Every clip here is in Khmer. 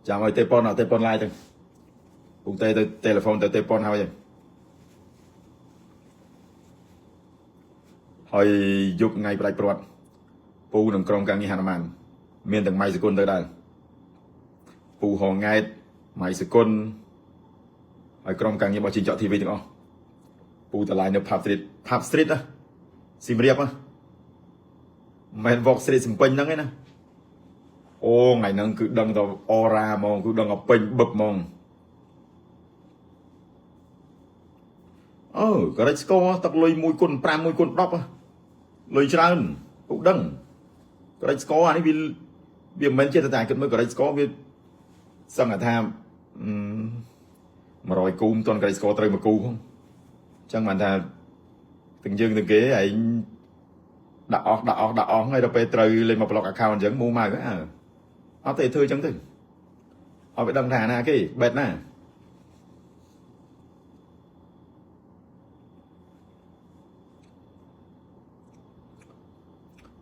ចាំឲ្យទេប៉ុនអត់ទេប៉ុនឡាយទៅពូទេទៅ telephone ទៅទេប៉ុនហើយហើយយប់ថ្ងៃផ្ដាច់ព្រាត់ពូនឹងក្រុមការងារហនុមានមានទាំងម៉ៃសគុណទៅដែរពូហងង៉ែតម៉ៃសគុណហើយក្រុមការងាររបស់ជីងចក់ TV ទាំងអស់ពូតឡាយនៅ Pub Street Pub Street ណាសៀមរាបណាមិនមែន Walk Street សំពេញហ្នឹងឯណាអូថ្ងៃហ្នឹងគឺដឹងទៅអរ៉ាហ្មងគឺដឹងឲ្យពេញបឹបហ្មងអឺក៏រិចស្គរទឹកលុយ1គុណ5 1គុណ10លុយច្រើនពូដឹងក៏រិចស្គរអានេះវាវាមិនមែនចេះតែគិតមើលក៏រិចស្គរវាសឹងថា100គូមតន់ក្រិចស្គរត្រូវមួយគូផងអញ្ចឹងបានថាទាំងយើងទាំងគេឯងដាក់អស់ដាក់អស់ដាក់អស់ហើយដល់ពេលត្រូវលេងមក block account អញ្ចឹងមូម៉ៅអើអត់ទេធ្វើអញ្ចឹងទៅឲ្យវាដឹងថាណាគេបេតណា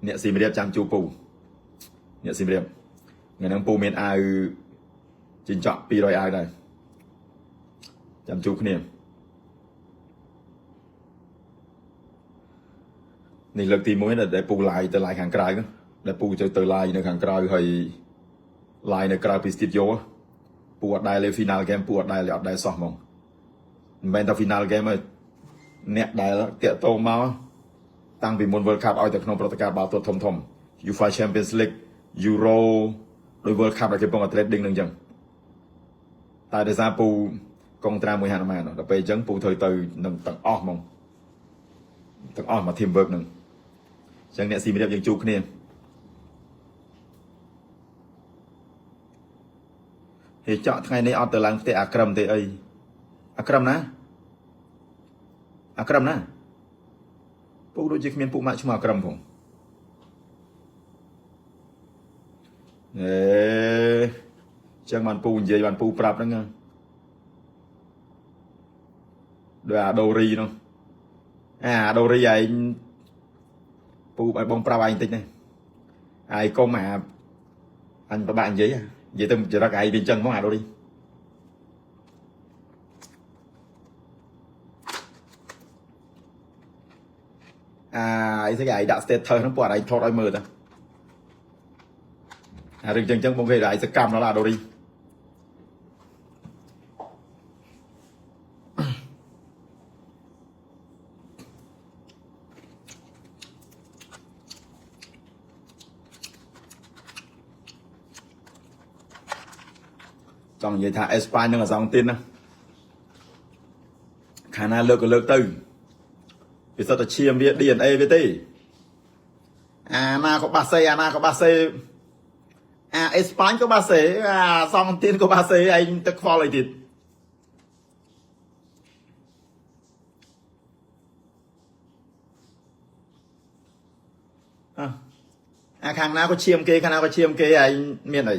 អ្នកសៀមរាបចាំជួពូអ្នកសៀមរាបថ្ងៃហ្នឹងពូមានអាវចិញ្ចក់200អាវដែរចាំជួបគ្នានេះលើកទី1ដែលពូឡាយទៅឡាយខាងក្រៅដែលពូទៅទៅឡាយនៅខាងក្រៅហើយឡាយនៅក្រៅពី studio ពូអត់ដែលលេ final game ពូអត់ដែលអត់ដែលសោះហ្មងមិនមែនតែ final game ទេអ្នកដែលតាក់ទងមកតាំងពីមុន World Cup ឲ្យទៅក្នុងព្រឹត្តិការណ៍បាល់ទាត់ធំធំ UEFA Champions League Euro ដោយ World Cup ដែលគេកំពុងតែ trading នឹងអញ្ចឹងតែដោយសារពូកុងត្រាមួយហនុមានដល់ពេលអញ្ចឹងពូត្រូវទៅនឹងទាំងអស់ហ្មងទាំងអស់មក team work នឹងអញ្ចឹងអ្នកស៊ីមរៀបយើងជួបគ្នាហេចក់ថ្ងៃនេះអត់ទៅឡើងផ្ទះអាក្រឹមទេអីអាក្រឹមណាអាក្រឹមណាពូដូចជាគ្មានពួកម៉ាក់ឈ្មោះអាក្រឹមផងអេចឹងបានពូនិយាយបានពូប្រាប់ហ្នឹងដោយអាដូរីនោះអាដូរីឯងពូឲ្យបងប្រាប់ឯងតិចនេះឯងកុំអាអញប្របាក់និយាយនិយាយទៅចរិតឯងវាអញ្ចឹងហ្មងអាដូរីអាអីស្អីឯងដាក់ status ហ្នឹងពួកឯងថតឲ្យមើលតាអារឿងចឹងចឹងបងគេឯងសកម្មដល់អាដូរីចង់និយាយថាអេស្ប៉ាញនិងអាសង់ទីនណាខាងណាលើកក៏លើកទៅវាសុទ្ធតែឈាមវា DNA វាទេអាណាក៏បាសេអាណាក៏បាសេអាអេស្ប៉ាញក៏បាសេអាសង់ទីនក៏បាសេឯងទៅខ្វល់អីទៀតអ่ะអាខាងណាក៏ឈាមគេខាងណាក៏ឈាមគេឯងមានអី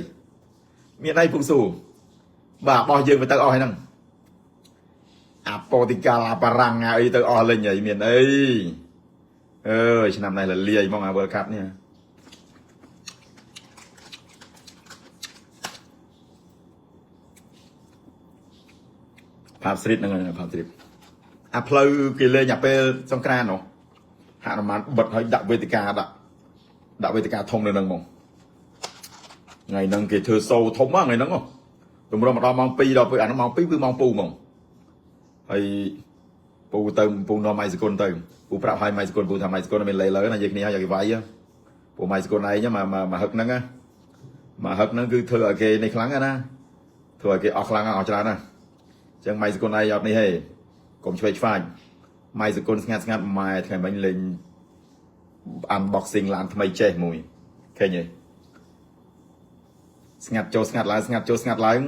មានអីពុកស៊ូបាទបោះយើងទៅទៅអស់ហើយហ្នឹងអាប៉ូទីកាល់អាបារាំងអាអីទៅអស់លេងអីមានអីអើយឆ្នាំនេះលលាយហ្មងអា World Cup នេះ Pub Street ហ្នឹងហើយ Pub Street អាផ្លូវគេលេងអាពេលសង្ក្រាននោះហនុមានបិទឲ្យដាក់វេទិកាដាក់ដាក់វេទិកាធំនៅហ្នឹងហ្មងថ្ងៃហ្នឹងគេធ្វើសូធំហ្នឹងថ្ងៃហ្នឹងទម្រាំមកដល់ម៉ោង2ដល់ពេលអាហ្នឹងម៉ោង2គឺម៉ោងពូហ្មងហើយពូទៅពូនាំម៉ៃសគុណទៅពូប្រាប់ឲ្យម៉ៃសគុណពូថាម៉ៃសគុណមានលេលើណានិយាយគ្នាឲ្យគេវាយពូម៉ៃសគុណឯងមកមកហឹកហ្នឹងណាមកហឹកហ្នឹងគឺធ្វើឲ្យគេនេះខ្លាំងណាធ្វើឲ្យគេអស់ខ្លាំងអស់ច្រើនណាអញ្ចឹងម៉ៃសគុណឯងអត់នេះទេកុំឆ្វេងឆ្វាញម៉ៃសគុណស្ងាត់ស្ងាត់ម៉ែថ្ងៃមិញលេង unboxing ឡានថ្មីចេះមួយឃើញទេស្ងាត់ចូលស្ងាត់ឡើងស្ងាត់ចូលស្ងាត់ឡើង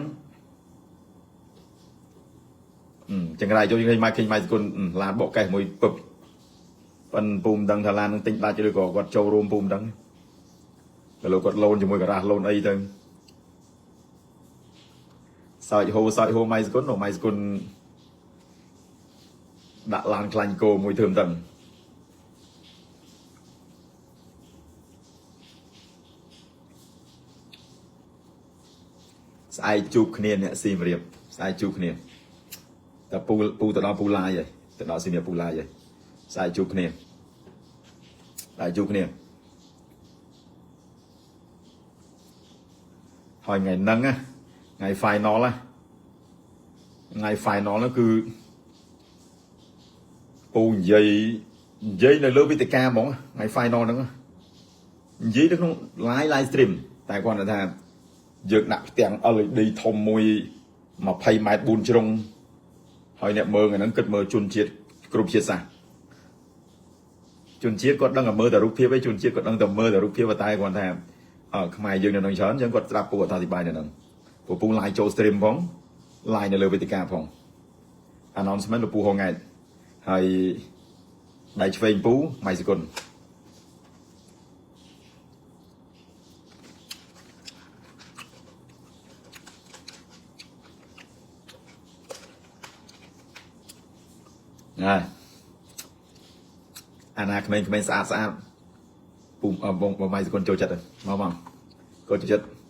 ចង្រៃចូលឃើញម៉ែឃើញម៉ៃសគុណឡានបកកេះមួយពឹបប៉ិនពូមិនដឹងថាឡាននឹងទិញដាច់ឬក៏គាត់ចូលរួមពូមិនដឹងតែលោកគាត់លូនជាមួយការ៉ាស់លូនអីទៅសើចហូសើចហូម៉ៃសគុណម៉ៃសគុណដាក់ឡានខ្លាញ់គោមួយធ្វើមិនដឹង ស្អែកជួបគ្នាអ្នកសៀមរាបស្អែកជួបគ្នាតែពូពូទៅដល់ពូឡាយហើយទៅដល់សៀមរាបពូឡាយហើយស្អែកជួបគ្នាស្អែកជួបគ្នាហើយថ្ងៃហ្នឹងណាថ្ងៃ final ណាថ្ងៃ final ហ្នឹងគឺពូនិយាយនៅលើវេទិកាហ្មងថ្ងៃ final ហ្នឹងនិយាយនៅក្នុង live stream តែគាត់ថាយើងដាក់ផ្ទាំង LED ធំមួយ20ម៉ែត្រ4ជ្រុងហើយអ្នកមើលថ្ងៃហ្នឹងគិតមើលជនជាតិគ្រប់ជាតិសាសន៍ជនជាតិគាត់ដឹងតែមើលតែរូបភាពឯងជនជាតិគាត់ដឹងតែមើលតែរូបភាពតែគាត់ថាអឺខ្មែរយើងនៅនឹងច្រើនអញ្ចឹងគាត់ស្ដាប់ពូអត្ថាធិប្បាយនៅហ្នឹងពូពូ live ចូល stream ផង live នៅលើវេទិកាផង announcement លោកពូហង៉ែតហើយដៃឆ្វេងពូម៉ៃសគុណ ហើយអាណាក្មេងៗស្អាតស្អាតពូបងបងម៉ៃសគុណចូលចិត្តមកមកគាត់ចូលចិត្ត។